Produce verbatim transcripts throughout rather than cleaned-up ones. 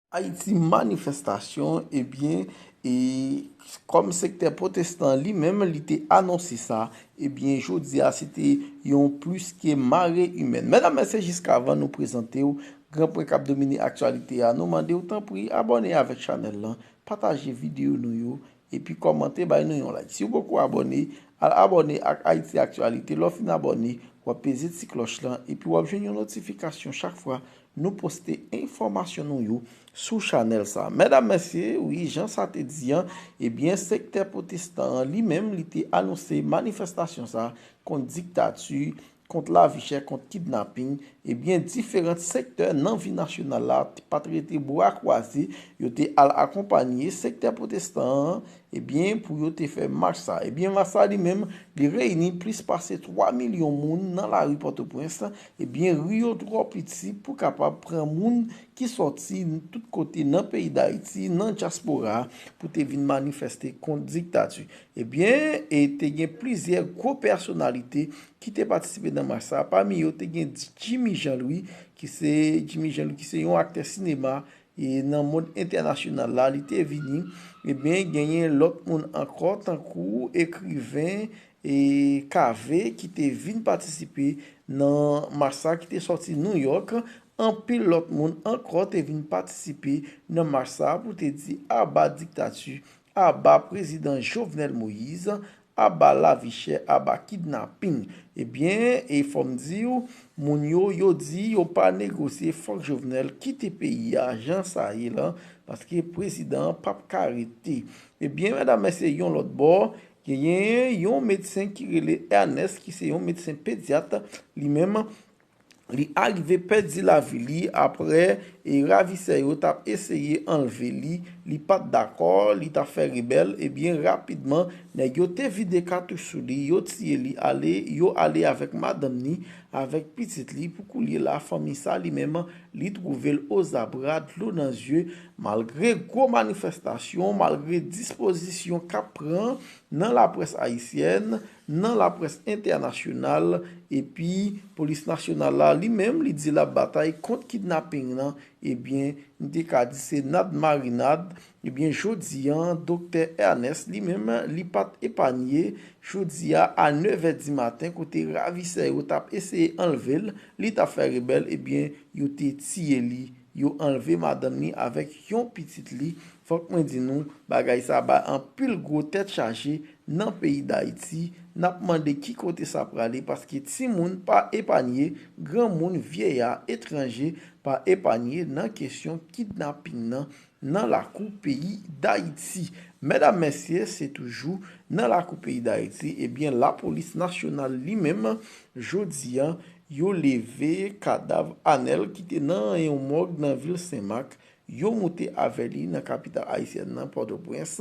Ayiti, manifestasyon, ebyen, e kòm sektè pwotestan li menm, li te anonse sa, ebyen, jodi a, se te yon plis ke mare imèn. Medam, mesye, jiskavan nou prezante w gran pwen k ap domine aktyalite a, nou mande w, tanpri, abòne avèk chanèl lan, pataje videyo nou yo, epi kòmante, bay nou yon like. Si w poko abòne, al abòne ak Ayiti Aktyalite. Lè w fin abòne, w ap peze ti klòch lan, epi w ap jwenn yon notifikasyon chak fwa nou poste enfòmasyon nou yo sou chanèl sa. Medam, mesye, wi, jan sa te di an, ebyen, sektè pwotestan an li menm, li te anonse manifestasyon sa kont diktati, kont lavi chè, kont kidnaping, ebyen, diferan sektè nan vi nasyonal la pa t rete bra kwaze, yo te al akonpanye sektè pwotestan an, ebyen, pou yo te fè mach sa. Ebyen, mach sa li menm, li reyini plis pase twa milyon moun nan lari Pòtoprens. Ebyen, ri yo twò piti pou kapab pran moun ki sòti tout kote nan peyi Dayiti, nan dyaspora, pou te vin manifeste kont diktati. Ebyen, e te gen plizyè gwo pèsonalite ki te patisipe nan mach sa. Pami yo, te gen Jimmy Jean Louis, ki se Jimmy Jean Louis, ki se yon aktè sinema, e nan mond entènasyonal la, li te vini. Ebyen, genyen lòt moun ankò, tankou ekriven e Cavé, ki te vin patisipe nan mach sa, ki te sòti New York. Anpil lòt moun ankò te vin patisipe nan mach sa pou te di aba diktati, aba prezidan Jovenel Moïse, aba lavi chè, aba kidnaping. Ebyen, e fò m di w, moun yo, yo di yo pa negosye, fòk Jovenel kite peyi a jan sa ye lan, paske prezidan an p ap ka rete. Ebyen, medam, mesye, yon lòt bò, genyen yon medsen ki rele Ernest, ki se yon medsen pedyat, li menm, li arive pèdi lavi li apre e ravisè yo t ap eseye anlve li, li pa t dakò, li t ap fè rebèl, ebyen, rapidman, nèg yo te vide katouch sou li, yo tiye li ale, yo ale avèk madanm ni, avèk pitit li. Pou koulye la, fanmi sa li menm, li twouve l ozabra, dlo nan zye, malgre gwo manifestasyon, malgre dispozisyon k ap pran nan laprès ayisyèn, nan laprès entènasyonal, epi polis nasyonal la, li menm, li di l ap batay kont kidnaping nan, ebyen, m te ka di se nad marinad. Ebyen, jodi an, doktè Ernest, li menm, li pa t epanye. Jodi a, a nèv è di maten, kote ravisè yo t ap eseye anlve l, li t ap fè rebèl, ebyen, yo te tiye li, yo anlve madanm ni avèk yon pitit li. Fòk mwen di nou, bagay sa bay anpil gwo tèt chaje nan peyi Dayiti. N ap mande ki kote sa prale, paske timoun pa epanye, granmoun, vyeya, etranje pa epanye nan kesyon kidnaping nan, nan lakou peyi Dayiti. Medam, mesye, se toujou nan lakou peyi Dayiti, ebyen, lapolis nasyonal li menm, jodi an, yo leve kadav Anèl ki te nan yon mòg nan vil Senmak, yo moute avè li nan kapital ayisyèn nan, Pòtoprens.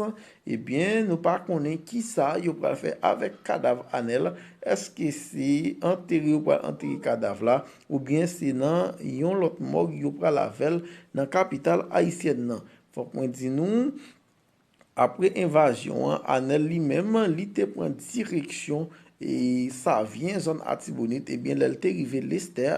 Ebyen, nou pa konnen kisa yo pral fè avèk kadav Anèl. Èske se antere yo pral antere kadav la, oubyen se nan yon lòt mòg yo pral avè l nan kapital ayisyèn nan? Fòk mwen di nou, apre envazyon an, Anèl li menm, li te pran direksyon e Savyen, zòn Atibonit. Ebyen, lè l te rive Lestè,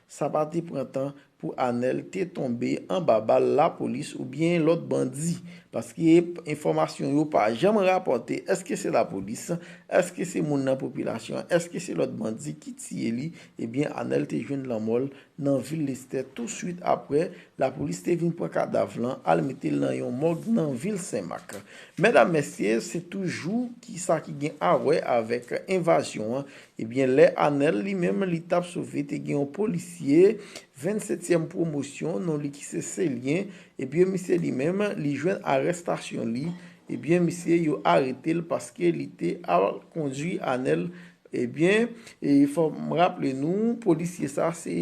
sa pa te pran tan pou Anèl te tonbe anba bal lapolis oubyen lòt bandi. Paske enfòmasyon yo pa janm rapòte èske se lapolis, èske se moun nan popilasyon an, èske se lòt bandi ki tiye li. Ebyen, Anèl te jwenn lanmò l nan vil Lestè. Touswit apre, lapolis te vin pran kadav lan, al mete l nan yon mòg nan vil Senmak. Medam, mesye, se toujou ki sa ki gen a wè avèk envazyon an. Ebyen, lè Anèl li menm, li t ap sove, te gen yon polisye vennsetyèm pwomosyon, non li ki se Selyen. Ebyen, misye li menm, li jwenn arèstasyon li. Ebyen, misye, yo arete l paske li te al kondwi Anèl. Ebyen, e fò m raple nou, polisye sa se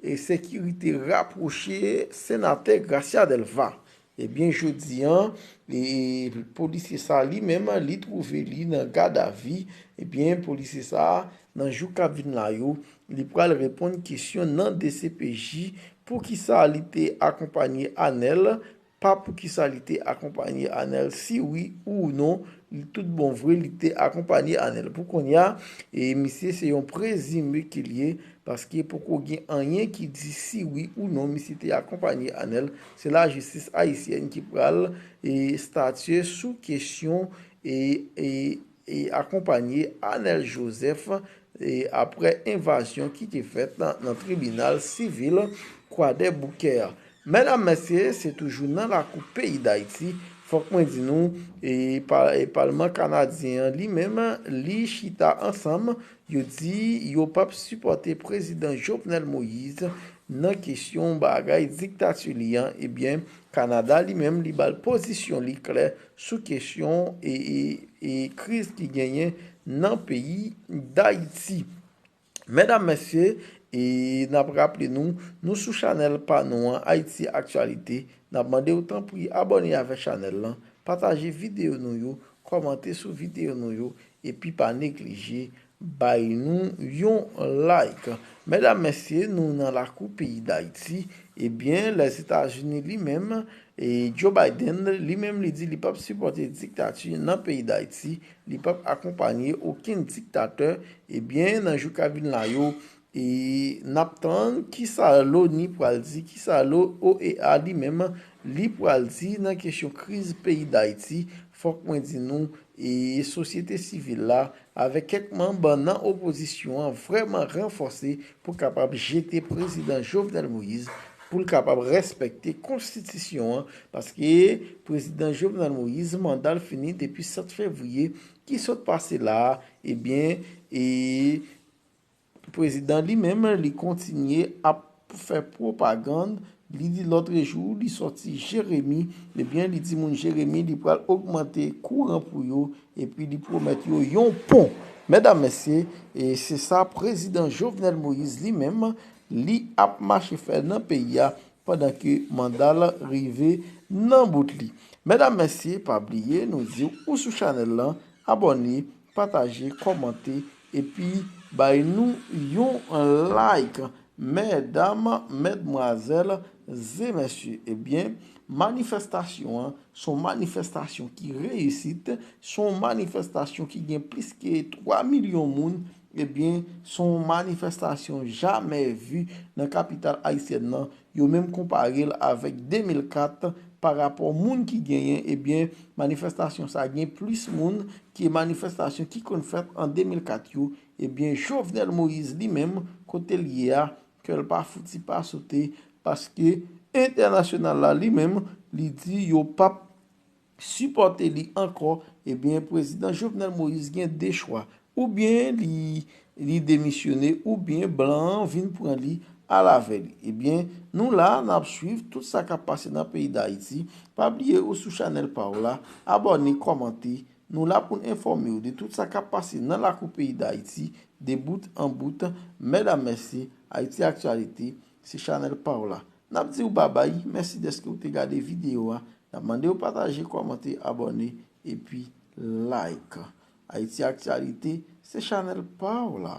e sekirite rapwoche senatè Gracia Delva. Ebyen, jodi an, e polisye sa li menm, li twouve li nan gadavi. Ebyen, polisye sa, nan jou k ap vin la yo, li pral reponn kesyon nan D C P J, poukisa li te akonpanye Anèl pa poukisa li te akonpanye Anèl, si wi ou non, li tout bon vre, li te akonpanye Anèl. Pou kounye a, e misye se yon prezime ke l ye, paske poko gen anyen ki di si wi ou non misye te akonpanye Anèl. Se lajistis ayisyèn ki pral, e, statye sou kesyon, e, e, e akonpanye Anèl Joseph, e, apre envazyon ki te fèt nan, nan tribinal sivil Kwadèboukè a. Medam, mesye, se toujou nan lakou peyi Dayiti. Fòk mwen di nou, e, pa, e, palman kanadyen an li menm, li chita ansanm, yo di yo p ap sipòte prezidan Jovenel Moïse nan kesyon bagay diktati li an. Ebyen, Kanada li menm, li ba l pozisyon li klè sou kesyon, e, e, e kriz ki genyen nan peyi Dayiti. Medam, mesye, e n ap raple nou, nou sou chanèl pa nou an, Ayiti Aktyalite. N ap mande w tanpri abòne avèk chanèl lan, pataje videyo nou yo, kòmante sou videyo nou yo, epi pa neglije bay nou yon like. Medam, mesye, nou nan lakou peyi Dayiti. Ebyen, Lèzetazini li menm, e Joe Biden li menm, li di li p ap sipòte diktati nan peyi Dayiti, li p ap akonpanye okenn diktatè. Ebyen, nan jou k ap vin la yo, e n ap tann kisa loni pral di, kisa lo-, O E A li menm, li pral di nan kesyon kriz peyi Dayiti. Fòk mwen di nou, e sosyete sivil la, avèk kèk manm nan opozisyon an, vrèman ranfòse pou kapab jete prezidan Jovenel Moïse, pou l kapab respekte konstitisyon an, paske prezidan Jovenel Moïse, manda l fini depi sèt fevriye ki sot pase la a. Ebyen, e prezidan li menm, li kontinye ap fè pwopagann. Li di lòtrejou, li sòti Jeremi, ebyen, li di moun Jeremi, li pral ogmante kouran pou yo, epi li pwomèt yo yon pon. Medam, mesye, e se sa prezidan Jovenel Moïse li menm, li ap mache fè nan peyi a, pandan ke manda l rive nan bout li. Medam, mesye, pa bliye, nou di w ou sou chanèl lan, abòne, pataje, kòmante, epi bay nou yon like. Medam, medmwazèl e mesye, ebyen, manifestasyon an se yon manifestasyon ki reyisit, se yon manifestastasyon ki gen plis ke twa milyon moun, ebyen, se yon manifestasyon jamè vi nan kapital ayisyèn nan. Yo menm konpare l avèk de mil kat pa rapò moun ki genyen, ebyen, manifestasyon sa gen plis moun ke manifestasyon ki konn fèt an de mil kat yo. Ebyen, Jovenel Moïse li menm, kote l ye a, kè l pa fouti pa sote, paske entènasyonal la li menm, li di yo p ap sipòte li ankò. Ebyen, prezidan Jovenel Moïse gen de chwa. Oubyen li, li demisyone, oubyen blan an vin pran li al avè li. Ebyen, nou la, n ap swiv tout sa k ap pase nan peyi Dayiti. Pa bliye ou sou chanèl pa w la, abòne, kòmante. Nou la pou n enfòme w de tout sa k ap pase nan lakou peyi Dayiti, de bout an bout. Medam, mesye, Ayiti Aktyalite, se chanèl pa w la. N ap di w babay, mèsi dèske w te gade videyo a. N ap mande w pataje, kòmante, abòne, epi like. Ayiti Aktyalite, se chanèl pa w la.